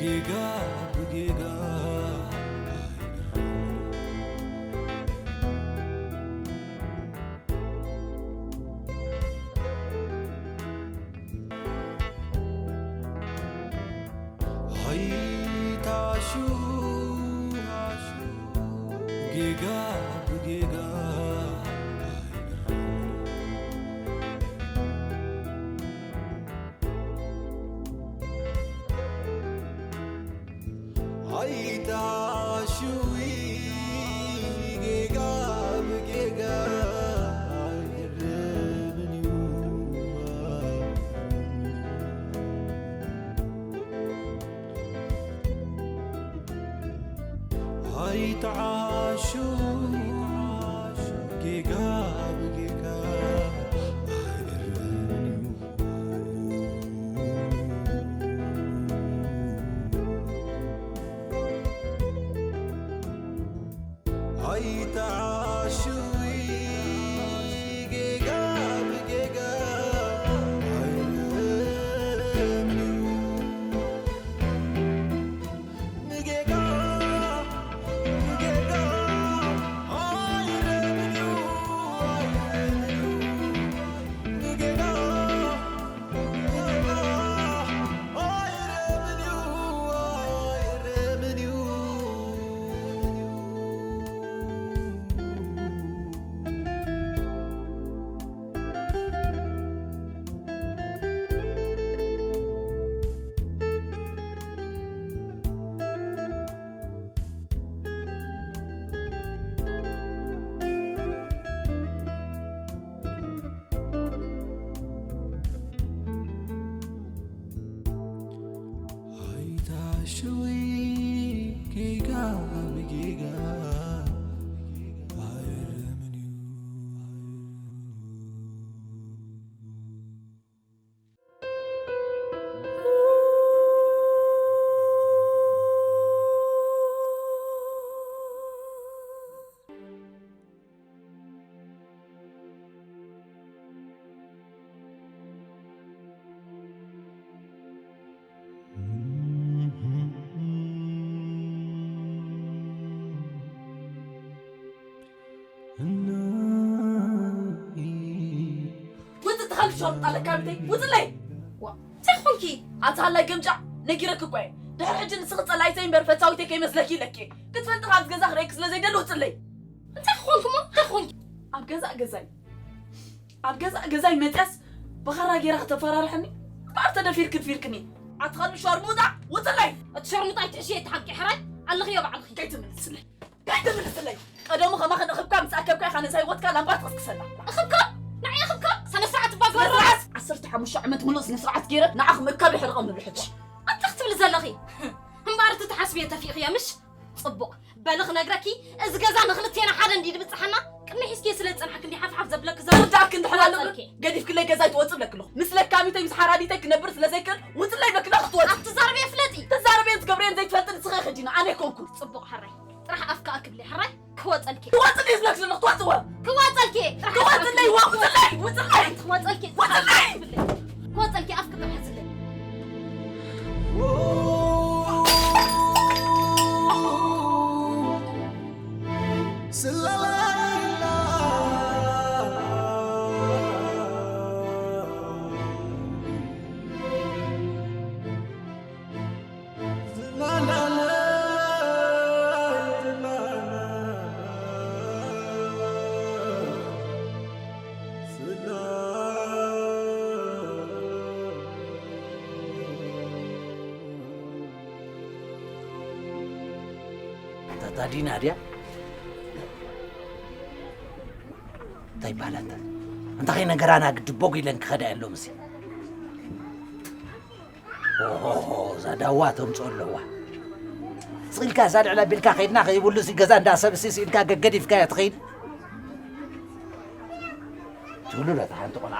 ጌጋ ብጌጋ ኣይትዓሹ፣ ጌጋ ብጌጋ ኣይትዓሽዊ፣ ጌጋ ብጌጋ ኣይእረምን እዩ። ኣይትዓሽዊ፣ ጌጋ ብጌጋ ኣይእረምን እዩ። ኣይትዓሽዊ፣ ጌጋ ብጌጋ ኣይእረምን እዩ። ንጌጋ ብጌጋ ኣይእረምን እዩ። ንጌጋ ኣይትዓሽዊ፣ ጌጋ ብጌጋ ኣይእረምን እዩ። ውጽእ ተኻልፍ ሸርሙጣ ለካቢተይ፣ ውጽለይ። ዋ፣ እንታይ ኾንኪ? ኣታ ሃላይ ገምጫ፣ ነጊረኪ እኮ እየ። ድሕሪ ሕጂ ንስኺ ጸላይተይ እምበር ፈታዊተይ ከይመስለኪ ኢለኪ። ክትፈልጢ ካብዚ ገዛ ክርእየኪ ስለ ዘይደሊ ውጽለይ። እንታይ ኾንኪ እሞ? እንታይ ኾንኪ? ኣብ ገዛእ ገዛይ፣ ኣብ ገዛእ ገዛይ መጽያስ ብኻራ ጌራ ከተፈራርሐኒ? እምበኣር ተደፊርኪ ድፊርክኒ። ኣትኸሉ ሸርሙጣ፣ ውጽለይ። እቲ ሸርሙጣ ኣይትሕሽየ፣ እቲ ሓቂ ሕራይ ኣለኽዮ ባዕልኺ። ከይትምልስለይ። ከይትምልስለይ። ቀደሙ ከማኽን እኽብካብ ምስ ኣከብካ ኢኻ ነዛ ህይወትካ ላምባ ትቕስቅሰላ። እኽብካብ? ንዓይ እኽብካብ? ሰነ ስርዓት እባ ግበሪ። ስነ ስርዓት? ዓሰርተ ሓሙሽተ ዓመት ሙሉእ ስነ ስርዓት ገይረ ንዓኽ ምእካብ ይሕርቐኒ ኣሎ ሕጂ። እንታይ ክትብሊ ዘለኺ? እምበኣር እቲ ትሓስብዮ ተፊእኽዮ ምሽ? ጽቡቕ። በሊ ክነግረኪ፣ እዚ ገዛ ንኽልቴና ሓደ እንድዩ ድብጽሓና። ቅድሚ ሒዝኪ ስለ ዝጸንሓ ክንዲ ሓፍሓፍ ዘብለኪ ዘሎ ክርዳእኪ እንድሕር ኣሎ ክወጸልኪ። ገዲፍክለይ ገዛይ ትወጽእ ብለኪ ኣለኹ። ምስ ለካሚተይ ምስ ሓራዲተይ ክነብር ስለ ዘይክእል ውጽለይ ብለኪ ኣለኹ ትወጽእ። ኣብ ትዛረብዮ ፍለጢ። ትዛረብዮን ትገብርዮን ዘይትፈልጢ ንስኺ ኢኺ ሕጂ፣ ኣነ ኣይኮንኩን። ጽቡቕ ሕራይ። ጥራሕ ኣፍካ ኣክብሊ ሕራይ። ክወጸልኪ። ክወጽለይ ዝብለኪ ዘለኹ ትወጽእዎ። ክወጸልኪ። ጥራሕ ክወጽለይ፣ ኣፍካ ውጽለይ፣ ውጽለይ። ክወጸልኪ። ውጽለይ። ክወጸልኪ ኣፍኪ ጥራሕ ዝለይ። ታዲና ድያ? እንታይ ይባላታ? እንታይ ነገራና ግድቦጉ ኢለን ክኸዳ የሎም እዚ። ኦሆሆ፣ እዛ ዳዋ ተምፅኦ ኣለዋ። ስቕ ኢልካ እዛ ልዕል ኣቢልካ ከይድና ከይብሉ እዚ ገዛ እንዳ ሰብ እሲ ስኢልካ ገገዲፍካዮ ትኸይድ። ትብሉ ዶ እታ ሓንቲ ቆልዓ?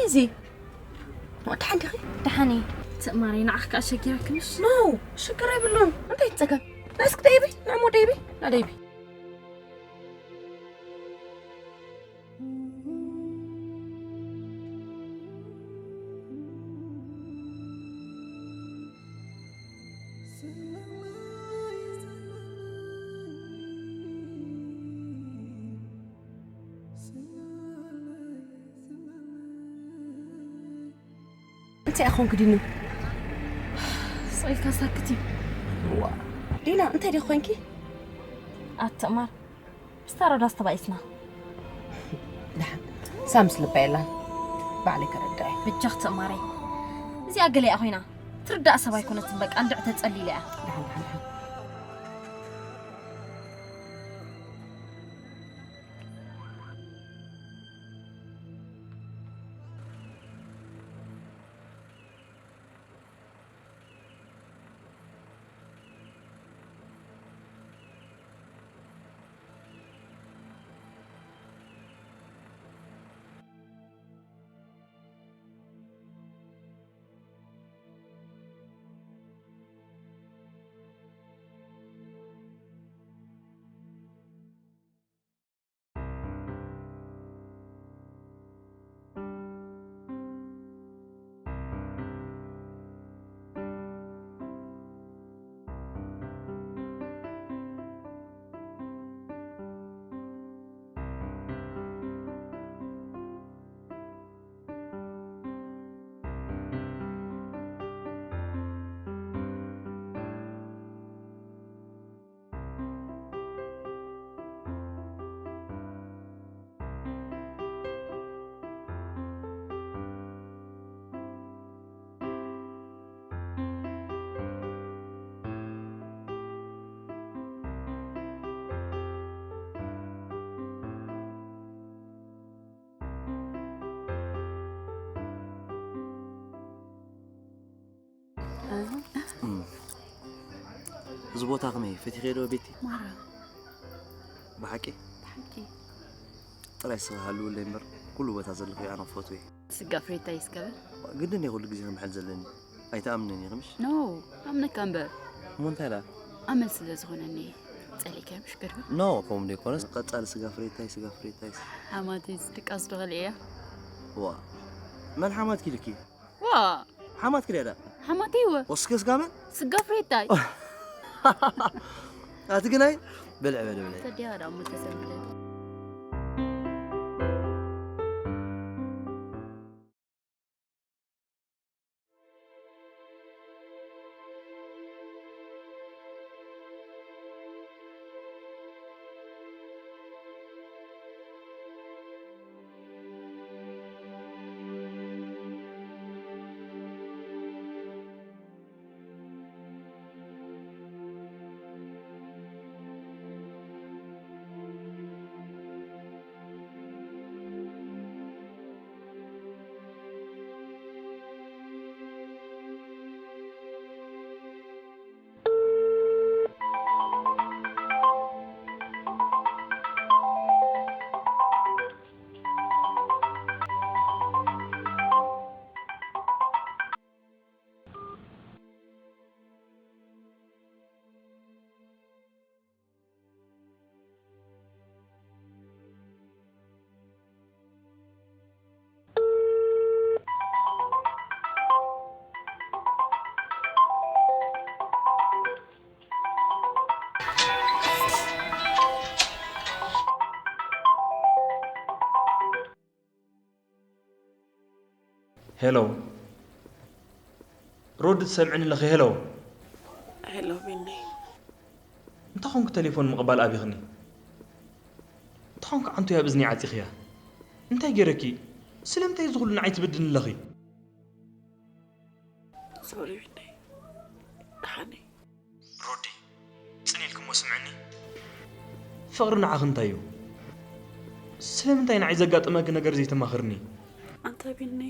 እዚ፣ ደሓን ዲኺ? ደሓን እየ። ትእማረይ፣ ንዓኺ ከኣ ሸጊረክንሽ? ኖ፣ ሽግር የብሉን። እንታይ እቲ ጸገም? ና እስኪ ደይቢ፣ ና እሞ ደይቢ፣ ና ደይቢ። እንታይ ኢኹም ክድኑ? ስቕ ኢልካ ሳክት እዩ። ዋ፣ ዲና፣ እንታይ ዲኺ ኮንኪ? ኣቲ ትእማር፣ ምስታ ሮዳስ ተባኢስና። ደሓን፣ ሳምስ ልባ የላን። ባዕለይ ከረድኣ እየ። በጃኺ ትእማረይ። እዚኣ ገለ እያ ኮይና። ትርዳእ ሰብ ኣይኮነትን፣ በቃ እንድዒ ተጸሊላ እያ። ደሓን፣ ደሓን፣ ደሓን። እም። እዚ ቦታ ከመይ ፈቲኸዮ ዶ ቤቲ? ማራ። ብሓቂ? ብሓቂ። ጥራይ ስኻ ሃልውለይ እምበር፣ ኩሉ ቦታ ዘለኽዮ ኣነ ክፈትዎ እየ። ስጋ ፍሬታይ እስከ በል። ግድን እየ ኩሉ ግዜ ክምሕል ዘለኒ። ኣይትኣምንን ኢኺ ምሽ? ኖ፣ ኣምነካ እምበር። እሞ እንታይ ደኣ? ኣመል ስለ ዝኾነኒ እየ። ጸሊእካዮ ምሽ ገርባ? ኖ፣ ከምኡ ዘይኮነስ፣ ቀጻሊ ስጋ ፍሬታይ፣ ስጋ ፍሬታይ። ሓማተይስ ድቃስ ዶ ከሊእያ? ዋ፣ መን ሓማትኪ ኢሉኪ? ዋ! ሓማትኪ ድያ ደኣ? ሓማተይ እወ። ወስከ ስጋ መን? ስጋ ፍሬታይ። ኣቲ ግናይ፣ ብልዕ በል፣ ብልዕ። ተዲያ ደኣ እሞ ተሰምለ። ሄሎ ሮዲ፣ ትሰምዕኒ ኣለኺ? ሄሎ። ሄሎ ቢኒ። እንታይ ኾንኪ ተሌፎን ምቕባል ኣቢኽኒ? እንታይ ኾንኪ ዓንቶይ ኣብ እዝኒ ዓፂኽያ? እንታይ ገይረኪ? ስለምንታይ እዚ ኹሉ ንዓይ ትብድኒ ኣለኺ? ሶሪ ቢኒ። ደሓን እየ። ሮዲ፣ ጽን ኢልኪ እሞ ስምዕኒ። ፍቕሪ ንዓኺ እንታይ እዩ? ስለምንታይ ንዓይ ዘጋጠመኪ ነገር ዘይተማኽርኒ? ኣንታ ቢኒ፣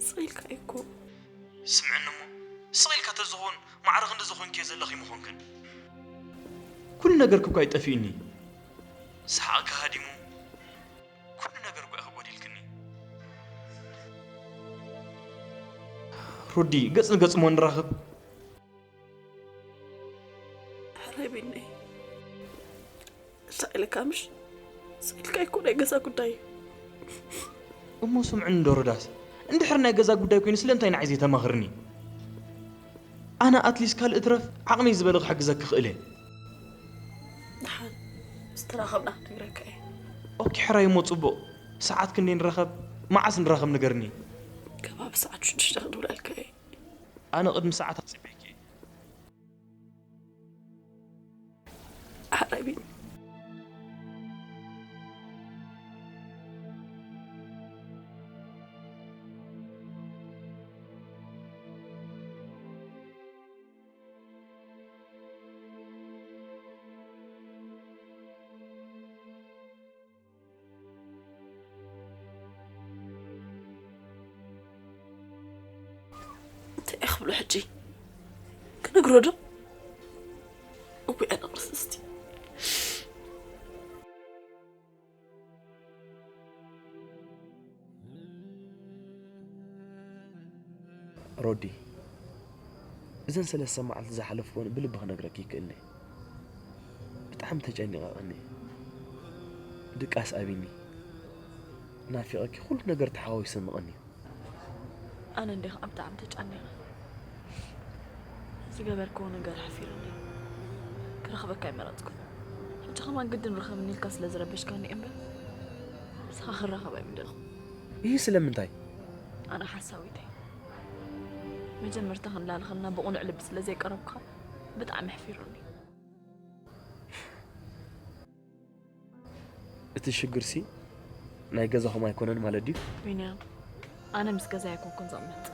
ስቕ ኢልካ እዩ እኮ። ስምዕኒ እሞ፣ ስቕ ኢልካ ተዝኸውን ማዕረ ክንድዚ ኾንክዮ ዘለኺ ምኾንክን። ኩሉ ነገርኪ እኮ ኣይጠፊእኒ። ሰሓቕኪ ሃዲሙ፣ ኩሉ ነገር እኮ ኢኺ ጎዲልክኒ። ሮዲ፣ ገጽ ንገጽ እሞ ንራኸብ። ሕራይ ቢኒ፣ እንታይ ኢልካ ምሽ? ስኢልካ እኮ ናይ ገዛ ጉዳይ እዩ። እሞ ስምዕኒ እንዶ ሮዳስ፣ እንድሕር ናይ ገዛ ጉዳይ ኮይኑ ስለምንታይ ንዓይ ዘይተማኽርኒ? ኣነ ኣትሊስት ካልእ ትረፍ ዓቕመይ ዝበለ ክሕግዘኪ ክእል እየ። ደሓን ዝተራኸብና ክነግረካ እየ። ኦኬ ሕራይ እሞ ጽቡቕ። ሰዓት ክንደይ ንራኸብ? መዓስ ንራኸብ ንገርኒ። ከባቢ ሰዓት ሽዱሽተ ክድውለልካ እየ። ኣነ ቅድሚ ሰዓት ኣጽቢሕኪ። ሕራይ ቢኒ። እንታይ እየ ክብሎ ሕጂ? ክነግሮ ዶ? እውይ ኣነ ክርስቲ። ሮዲ፣ እዘን ሰለስተ መዓልቲ ዝሓለፍኩወን ብልቢ ክነግረኪ ይክእልኒ። ብጣዕሚ ተጨኒቐ ቀኒ። ድቃስ ኣቢኒ። ናፊቐኪ ኩሉ ነገር ተሓዋዊሱ ይስምቐኒ። ኣነ እንዲኻ ብጣዕሚ ተጨኒቐ። ዝገበርክዎ ነገር ሓፊርኒ። ክረኽበካ ኣይመረፅኩ። ሕጂ ከማን ግድን ርኸብኒ ኢልካ ስለ ዝረበሽካኒ እምበር ንስኻ ክራኸብ ኣይምደለኹ። ይህ ስለምንታይ? ኣነ ሓሳዊተይ መጀመርታ ክንላልኸልና ብቑኑዕ ልቢ ስለ ዘይቀረብካ ብጣዕሚ ኣሕፊሩኒ። እቲ ሽግርሲ ናይ ገዛኹም ኣይኮነን ማለት ድዩ? ቢንያም፣ ኣነ ምስ ገዛ ኣይኮንኩን ዘቕመጥ።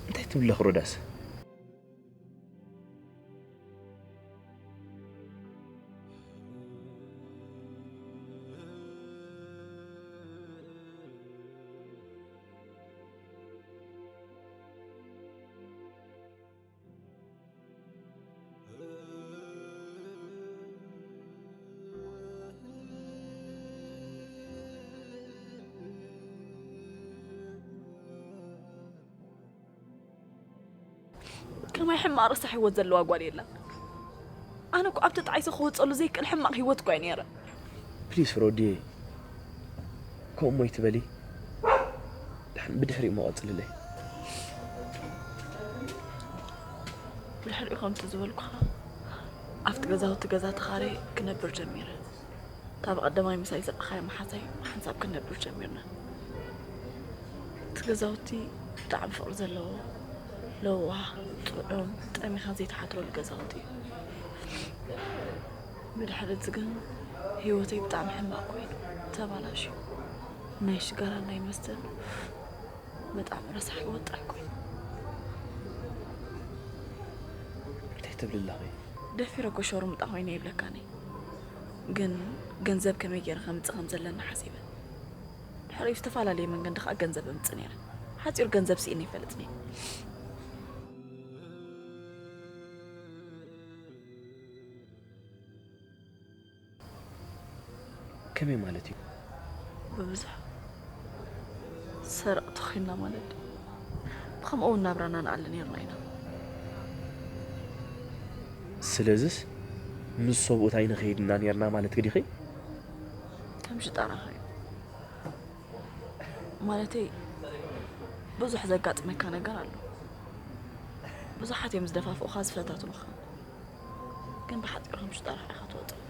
እንታይ ትብለኽ ሮዳስ? ከማይ ሕማቕ ረሳሕ ህይወት ዘለዋ ጓል የላን። ኣነ እኮ ኣብቲ ጣዕሰ ክወፀሉ ዘይክእል ሕማቕ ህይወት እኮ እየ ነይረ። ፕሊስ ሮዲየ፣ ከምኡ ኣይትበሊ። ድሕን ብድሕሪኡ መቐፅልለይ። ድሕሪኡ ከምቲ ዝበልኩኻ ኣብቲ ገዛውቲ ገዛ ተኻረ ክነብር ጀሚረ። እታ ብቐደማይ ምሳይ ዘብኣኻያ መሓዛይ ሓንሳብ ክንነብር ጀሚርና። እቲ ገዛውቲ ብጣዕሚ ፍቕሪ ዘለዎ፣ ለዋህ፣ ጥዑም፣ ጠሚኻ ዘይትሓድረሉ ገዛውቲ እዩ። ብድሕሪ እዚ ግን ህይወተይ ብጣዕሚ ሕማቕ ኮይኑ ተባላሽዩ። ናይ ሽጋራን ናይ መስተን ብጣዕሚ ረሳሕ ወጣ ኮይኑ። እንታይ ትብሊ ኣለኺ? ደፊረ እኮ ሸርሙጣ ኮይነ ይብለካኒ። ግን ገንዘብ ከመይ ገይረ ከምጽእ ከም ዘለኒ ሓሲበ። ድሕሪኡ ዝተፈላለየ መንገዲ ከዓ ገንዘብ እምጽእ ነይረ። ሓጺር ገንዘብ ስኢነ ይፈልጥ ነይረ። ከመይ ማለት እዩ? ብብዝሕ ሰረቕቲ ኮይና ማለት ድዩ? ብኸምኡ እውን ናብራና ንኣሊ ነይርና ኢና። ስለዝስ ምስ ሰብኡት ኣይንኸይድና ነይርና ማለት ግዲኺ? ከም ሽጣራኻ እዩ። ማለተይ ብዙሕ ዘጋጥመካ ነገር ኣሎ። ብዙሓት እዮም ዝደፋፍኡኻ ዝፈታትኑኻ። ግን ብሓፂሩ ከም ሽጣራኻ ኢኻ ትወፅእ።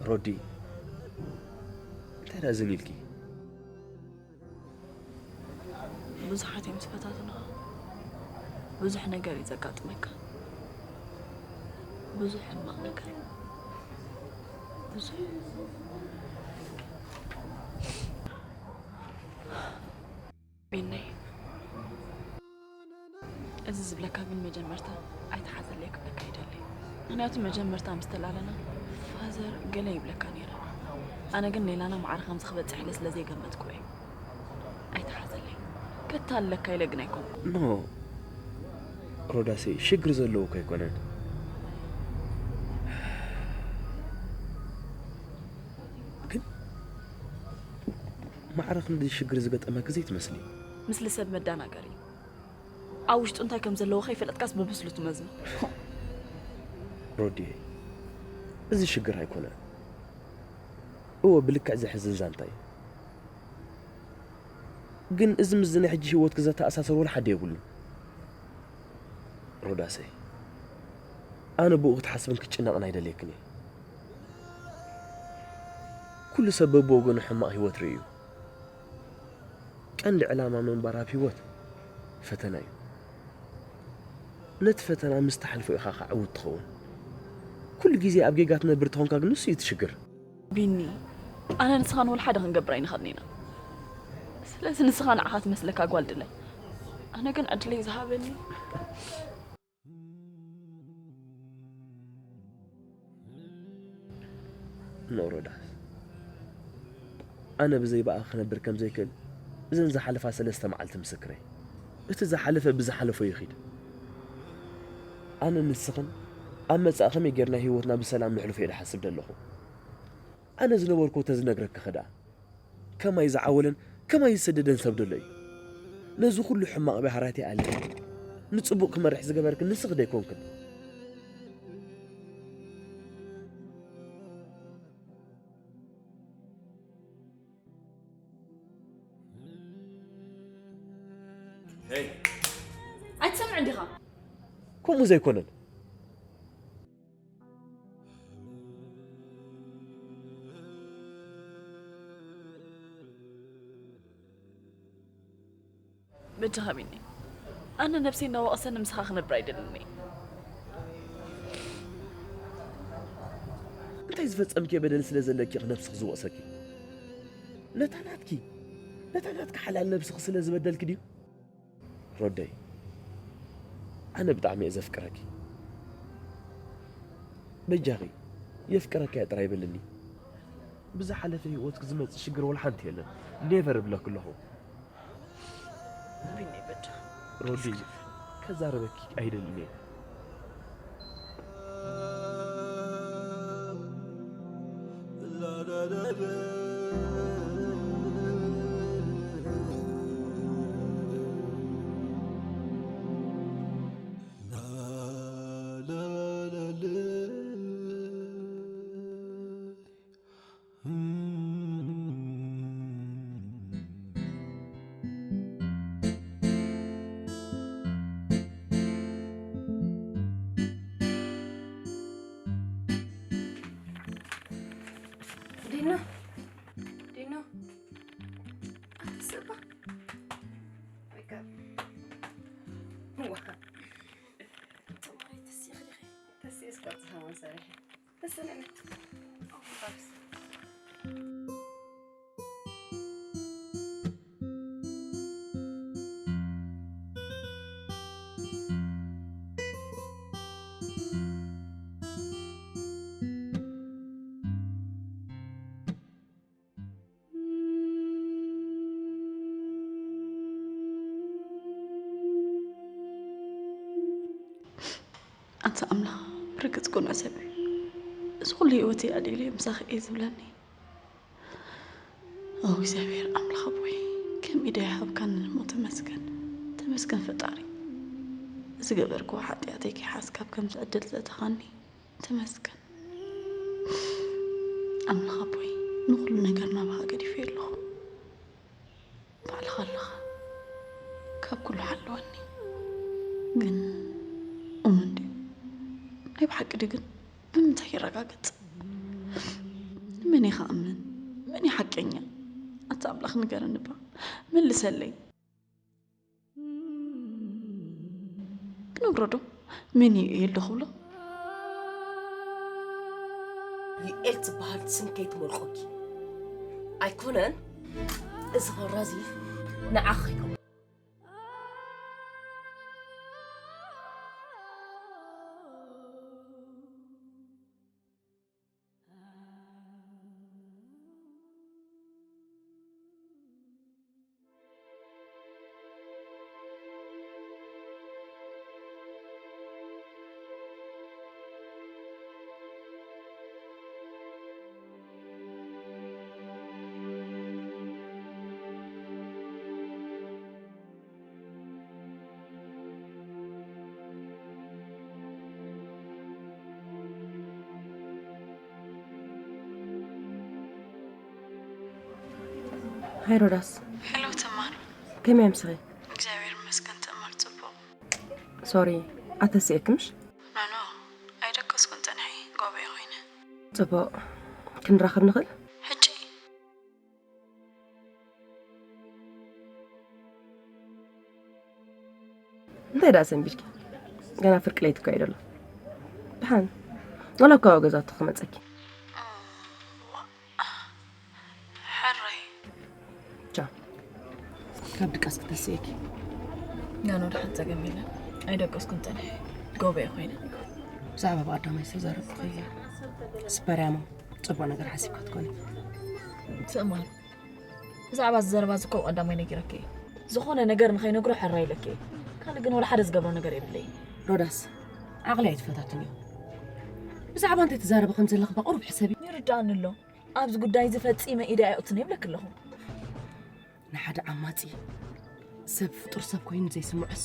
ሮዲ፣ እንታይ ደኣ ዝን ኢልኪ? ብዙሓት እዮም ዝፈታትኑኻ። ብዙሕ ነገር እዩ ዘጋጥመካ። ብዙሕ ሕማቕ ነገር። ብዙሕ። ቢኒ፣ እዚ ዝብለካ ግን መጀመርታ ኣይተሓዘለይ ክብለካ ይደሊ። ምኽንያቱ መጀመርታ ምስ ተላለና ፋዘር ገለ ይብለካ ነይረ። ኣነ ግን ሌላና ማዕረ ከምዚ ክበጽሕ ኢለ ስለ ዘይገመትኩ እየ። ኣይተሓዘለይ። ከታልለካ ኢለ ግን ኣይኮንኩ። ኖ ሮዳሰይ፣ ሽግር ዘለዎ እኮ ኣይኮነን። ግን ማዕረ ክንዲ ሽግር ዝገጠመኪ ዘይትመስሊ። ምስሊ ሰብ መዳናገሪ እዩ። ኣብ ውሽጡ እንታይ ከም ዘለዎ ከይፈለጥካስ ብብስሉ ትመዝኖ። ሮዲየ፣ እዚ ሽግር ኣይኮነን። እወ ብልክዕ ዘሕዝን ዛንታ እዩ። ግን እዚ ምስ ናይ ሕጂ ህይወትኪ ዘተኣሳሰር ወላ ሓደ የብሉን። ሮዳሰይ፣ ኣነ ብኡ ክትሓስብን ክትጭነቕን ኣይደልየክን እየ። ኩሉ ሰብ በብወገኑ ሕማቕ ህይወት ርእዩ እዩ። ቀንዲ ዕላማ ምንባር ኣብ ህይወት ፈተና እዩ። ነቲ ፈተና ምስ ትሓልፎ ኢኻ ከዓ ዕዉት ትኸውን። ኩሉ ግዜ ኣብ ጌጋ ትነብር ተኾንካ ግን ንሱ እዩ እቲ ሽግር። ቢኒ፣ ኣነ ንስኻን ወላ ሓደ ክንገብር ኣይንኽእልን ኢና። ስለዚ ንስኻ ንዓኻ ትመስለካ ጓል ድለ። ኣነ ግን ዕድለይ ዝሃበኒ ኖ ሮዳስ፣ ኣነ ብዘይ ብኣኺ ክነብር ከም ዘይክእል እዘን ዝሓለፋ ሰለስተ መዓልቲ ምስክረይ። እቲ ዝሓለፈ ብዝሓለፎ ይኺድ። ኣነ ንስኽን ኣብ መጻኢ ከመይ ጌርና ህይወትና ብሰላም ነሕልፎ እየ ዝሓስብ ዘለኹ። ኣነ ዝነበርኩ ተዝነግረኪ ኸ ደኣ ከማይ ዝዓወለን ከማይ ዝሰደደን ሰብ ደሎ እዩ። ነዚ ኩሉ ሕማቕ ባህርያተይ ኣሊኺ ንጽቡቕ ክመርሕ ዝገበርክን ንስኺ ዶ ኣይኮንክን? ኣይትሰምዕን ዲኻ? ከምኡ ዘይኮነን። በጃኻ ቢኒ፣ ኣነ ነብሰይ እናወቐሰኒ ምሳኻ ክነብር ኣይደልን እየ። እንታይ ዝፈጸምክዮ በደል ስለ ዘለኪ ኢኺ ነብስኺ ዝወቕሰኪ? ነታ ናትኪ ነታ ናትኪ ሓላል ነብስኺ ስለ ዝበደልኪ ድዩ? ሮደይ፣ ኣነ ብጣዕሚ እየ ዘፍቅረኪ። በጃኺ የፍቅረካ እየ ጥራይ በልኒ። ብዝሓለፈ ህይወትኪ ዝመጽእ ሽግር ወላ ሓንቲ የለን። ኔቨር እብለኪ ኣለኹ። ቢኒ በጃ ሮዲ፣ ከዛረበኪ ኣይደልን እየ። ዲና፣ ዲና፣ ኣንተ ሰባ። ወይ ካብ። ዋ። ተማሪ ተሲኺ ዲኺ? ተሲስ ቆርጽ ሃዋን ሰሪሐ። ተሰነነ። ኦ፣ ባስ። ኣንታ ኣምላኽ፣ ብርግጽ ቅኑዕ ሰብ እዩ። እዚ ኩሉ ህይወተይ ኣልዒለ ምሳኺ እየ ዝብለኒ። ኦ እግዚኣብሔር ኣምላኽ ኣቦይ፣ ከም ኢደይ ሃብካኒ እሞ ተመስገን። ተመስገን ፈጣሪ። ዝገበርክዎ ሓጢኣተይ ከይሓዝካ ኣብ ከምዚ ዕድል ዘእተኻኒ ተመስገን። ኣምላኽ ኣቦይ፣ ንኹሉ ነገር ናባኻ ገዲፈዮ ኣለኹ። ባዕልኻ ኣለኻ፣ ካብ ኩሉ ሓልወኒ። ግን እሙን ድዩ? ናይ ብሓቂ ድዩ ግን? ብምንታይ ይረጋገጽ? መን እዩ ክኣምን? መን እዩ ሓቀኛ? ኣታ ኣምላኽ ንገረኒ እባ፣ መልሰለይ። ክነግሮ ዶ? መን እዩ ዩኤል ዶ ክብሎ? ዩኤል ትበሃል ስም ከይትመርቆኪ። ኣይኮነን፣ እዚ ኸራዚ ንዓኺ ይኸውን። ሃይ ሮዳስ። ሄሎ ትማል። ከመይ ኣምስኺ? እግዚኣብሔር ይመስገን ትማል ጽቡቕ። ሶሪ፣ ኣተሲኤኪ ምሽ? ኖ ኖ፣ ኣይደቀስኩን ጸንሐ፣ ጎበየ ኮይነ። ጽቡቕ። ክንራኸብ ንኽእል? ሕጂ? እንታይ ደኣ ሰንቢድኪ? ገና ፍርቂ ለይቲ እኮ እዩ ዘሎ። ደሓን ዋላ እኳ ኣብ ገዛውቲ ክመጸኪ። ሕራይ። ቻው። ካብ ድቃስ ክተስየኪ። ኖ ኖ፣ ደሓን ጸገም የለን። ኣይደቀስኩን ጸኒሐ፣ ጎበየ ኮይነ። ብዛዕባ ብቐዳማይ ዝተዛረብኩኺ ስፐርያሞ ጽቡቕ ነገር ሓሲብካ ትኾኒ። ትእማር፣ ብዛዕባ እዚ ዘረባ እዚ እኮ ብቐዳማይ ነጊረኪ እየ። ዝኾነ ነገር ንኸይነግሮ ሕራይ ኢለኪ እየ። ካልእ ግን ወላ ሓደ ዝገብሮ ነገር የብለይን። ሮዳስ፣ ዓቕሊ ኣይትፈታትንዮ። ብዛዕባ እንታይ ትዛረቢ ከም ዘለኺ ብቑሩብ ሕሰቢ። ይርድኣኒ ኣሎ። ኣብዚ ጉዳይ እዚ ፈጺመ ኢደይ ኣይእቱን እየ ይብለኪ ኣለኹ። ንሓደ ዓማጺ ሰብ ፍጡር ሰብ ኮይኑ ዘይስምዖስ፣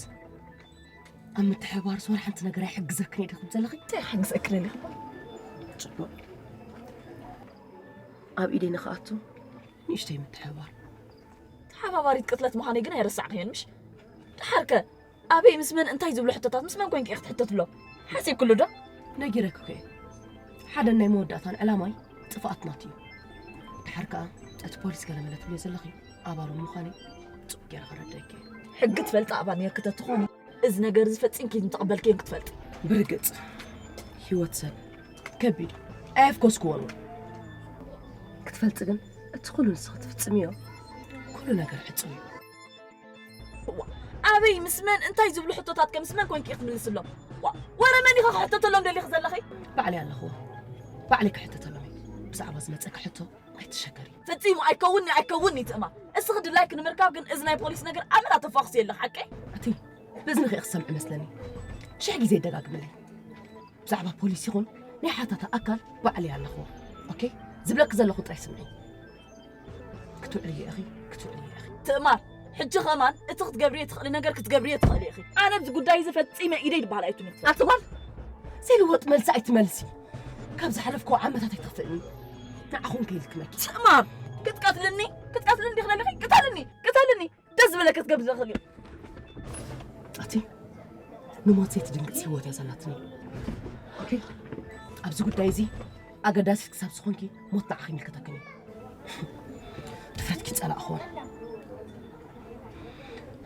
ኣብ ምትሕብባርስ ወላ ሓንቲ ነገር ኣይሕግዘክን እየ ዲኹም ዘለኺ? እንታይ ክሕግዘኪ ደሊኹ? ጽቡቕ። ኣብ ኢደይ ንኽኣቱ ንእሽተይ ምትሕብባር። ተሓባባሪት ቅትለት ምዃነይ ግን ኣይረሳዕክዮን ምሽ? ደሓርከ ኣበይ ምስ መን እንታይ ዝብሉ ሕቶታት ምስ መን ኮንኪ ኢኺ ክትሕተትሎም? ሓሲብክሉ ዶ? ነጊረኪ እኮ እየ። ሓደ ናይ መወዳእታን ዕላማይ ጥፍኣት ናቱ እዩ። ደሓር ከኣ እቲ ፖሊስ ገለመለ ትብልዮ ዘለኺ ኣባሉ ንምዃነይ ጽቡቕ ገይረ ከረድኣኪ እየ። ሕጊ ትፈልጢ ኣባል ኔርኪ ተትኾኒ፣ እዚ ነገር እዚ ፈጺምኪ ምተቐበልክዮን ክትፈልጢ። ብርግጽ፣ ህይወት ሰብ ከቢድ እዩ። ኣየፍኮስክዎን እውን። ክትፈልጢ ግን፣ እቲ ኩሉ ንስኺ ትፍጽምዮ፣ ኩሉ ነገር ዕጹው እዩ። ዋ፣ ኣበይ፣ ምስ መን፣ እንታይ ዝብሉ ሕቶታት ከ ምስ መን ኮንኪ ኢኺ ትምልስሎም? ዋ፣ ወረ መን ኢኺ ክሕተተሎም ደሊኺ ዘለኺ? ባዕለይ ኣለኹዎ። ባዕለይ ክሕተተሎም እየ። ብዛዕባ ዝመጸኪ ሕቶ ኣይትሸገሪ። ፈጺሙ ኣይከውንኒ፣ ኣይከውንኒ ትእማር። እስኺ ድላይኪ ንምርካብ ግን እዚ ናይ ፖሊስ ነገር ኣመና ተፋኹሲ የለኺ፣ ሓቀይ? ኣቲ፣ በዝንኺ ኢኺ ትሰምዒ መስለኒ። ሽሕ ግዜ ይደጋግመለይ። ብዛዕባ ፖሊስ ይኹን ናይ ሓታታ ኣካል ባዕለይ ኣለኹዎ። ኦኬ? ዝብለኪ ዘለኹ ጥራይ ስምዒ። ክትውዕልዮ ኢኺ፣ ክትውዕልዮ ኢኺ። ትእማር፣ ሕጂ ከማን እቲ ክትገብርዮ ትኽእሊ ነገር ክትገብርዮ ትኽእሊ ኢኺ። ኣነ ኣብዚ ጉዳይ እዚ ፈጺመ ኢደይ ድበሃል ኣይትንክፍን። ኣቲ ጓል፣ ዘይልወጥ መልሲ ኣይትመልሲ። ካብ ዝሓለፍክዎ ዓመታት ኣይትኽፍእኒ። ንዓኹም ከይልክመኪ። ትእማር፣ ክትቀትልኒ፣ ክትቀትልኒ ዲኺ ደሊኺ? ቅተልኒ፣ ቅተልኒ። ደስ ዝብለኪ ክትገብሪ ትኽእሊ። ኣቲ ንሞት ዘይትድንግጽ ህይወት እያ ዘላትኒ። ኦኬ፣ ኣብዚ ጉዳይ እዚ ኣገዳሲት ክሳብ ዝኾንኪ ሞት ንዓኺ ይምልከተክን እዩ። ድፍረትኪ ጸላእኽዎ።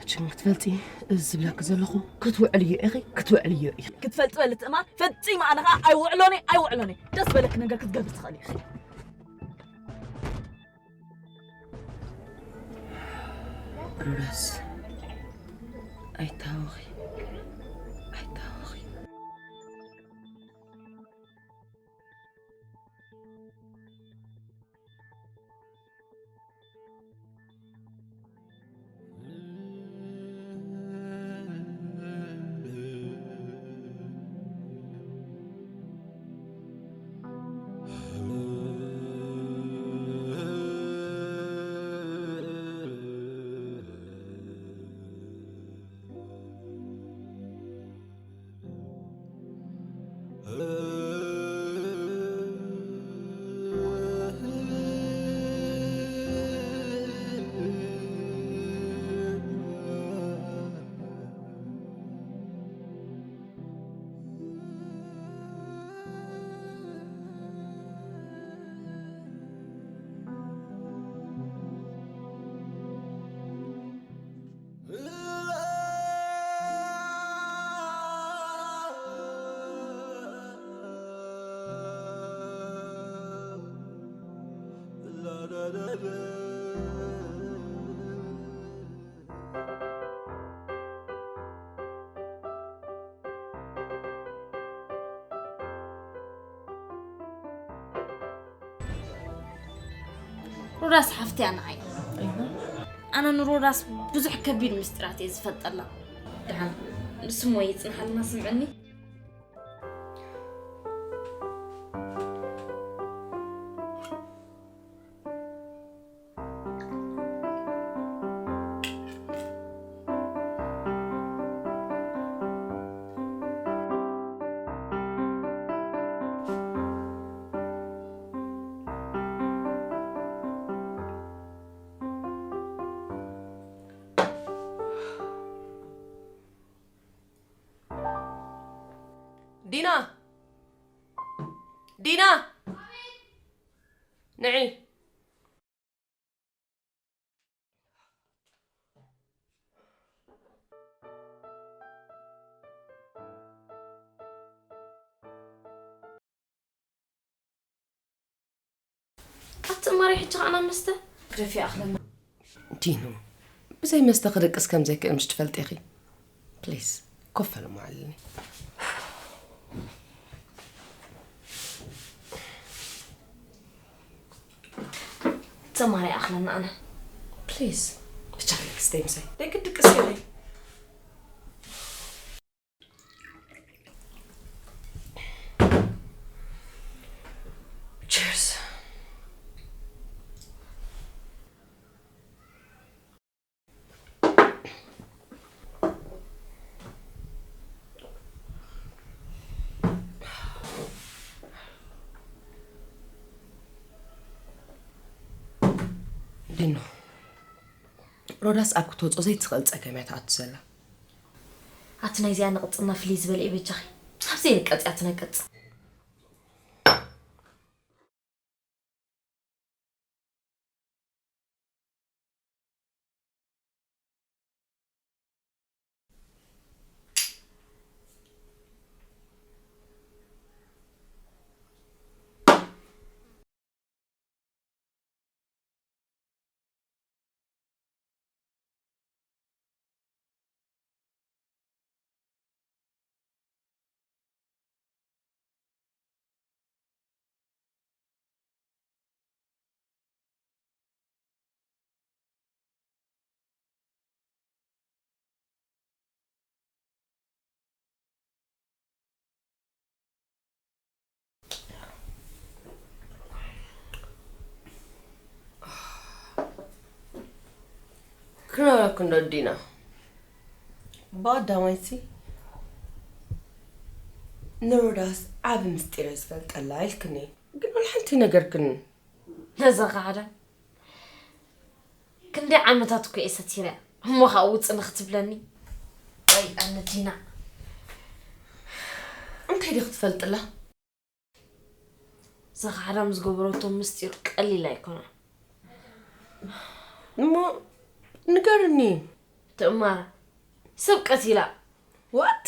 ሕጂ ግን ክትፈልጢ፣ እዚ ዝብለኪ ዘለኹ ክትውዕልዮ ኢኺ፣ ክትውዕልዮ ኢኺ። ክትፈልጢ በሊ ትእማር፣ ፈጺመ ኣነ ኸኣ ኣይውዕሎን እየ፣ ኣይውዕሎን እየ። ደስ ዝበለኪ ነገር ክትገብሪ ትኽእሊ ኢኺ። ሮዳስ፣ ኣይታወኺ፣ ኣይታወኺ። ሮዳስ ሓፍትያ ንዓይ። ኣነ ንሮዳስ ብዙሕ ከቢድ ምስጢራት እየ ዝፈልጠላ። ደሓን ንስሞ ይጽንሓልና ስምዕኒ። ዲና! ዲና! ንዒ። ኣቲ ማሪ ሕጂ ከዓና መስተ ግደፊ ኣኽለና። ዲኑ፣ ብዘይ መስተ ክድቅስ ከም ዘይክእል ምሽ ትፈልጢ ኢኺ። ፕሊዝ፣ ኮፍ በል እሞ ዓልልኒ። ተማሪ ኣኽለና ኣነ። ፕሊዝ፣ ብቻ ክስተይ ምሳይ። ደይ ክድቅስ ኢኺ። ቺርስ። ዲኖ፣ ሮዳስ ኣብ ክትወጾ ዘይትኽእል ጸገም እያ ትኣቱ ዘላ። ኣቲ ናይዚኣ ንቕጽና ፍልይ ዝበለ እዩ በጃኺ። ኣብዚ ንቀጽ እያ ትነቅጽ። ክነግረኪ እንዶ ዲና፣ ብቐዳማይሲ ንሮዳስ ዓቢ ምስጢር እየ ዝፈልጠላ ኢልክኒ፣ ግን ወላ ሓንቲ ነገርክኒ። ነዛ ኸሓዳ ክንደይ ዓመታት እኮ እየ ሰቲረያ፣ እሞ ኸዓ ውጽእ ንኽትብለኒ? ወይ ኣነ ዲና። እንታይ ዲኺ ትፈልጥላ? እዛ ኸሓዳም ዝገበረቶ ምስጢር ቀሊል ኣይኮነን። እሞ ንገርኒ። ትእማር ሰብ ቀቲላ። ዋት?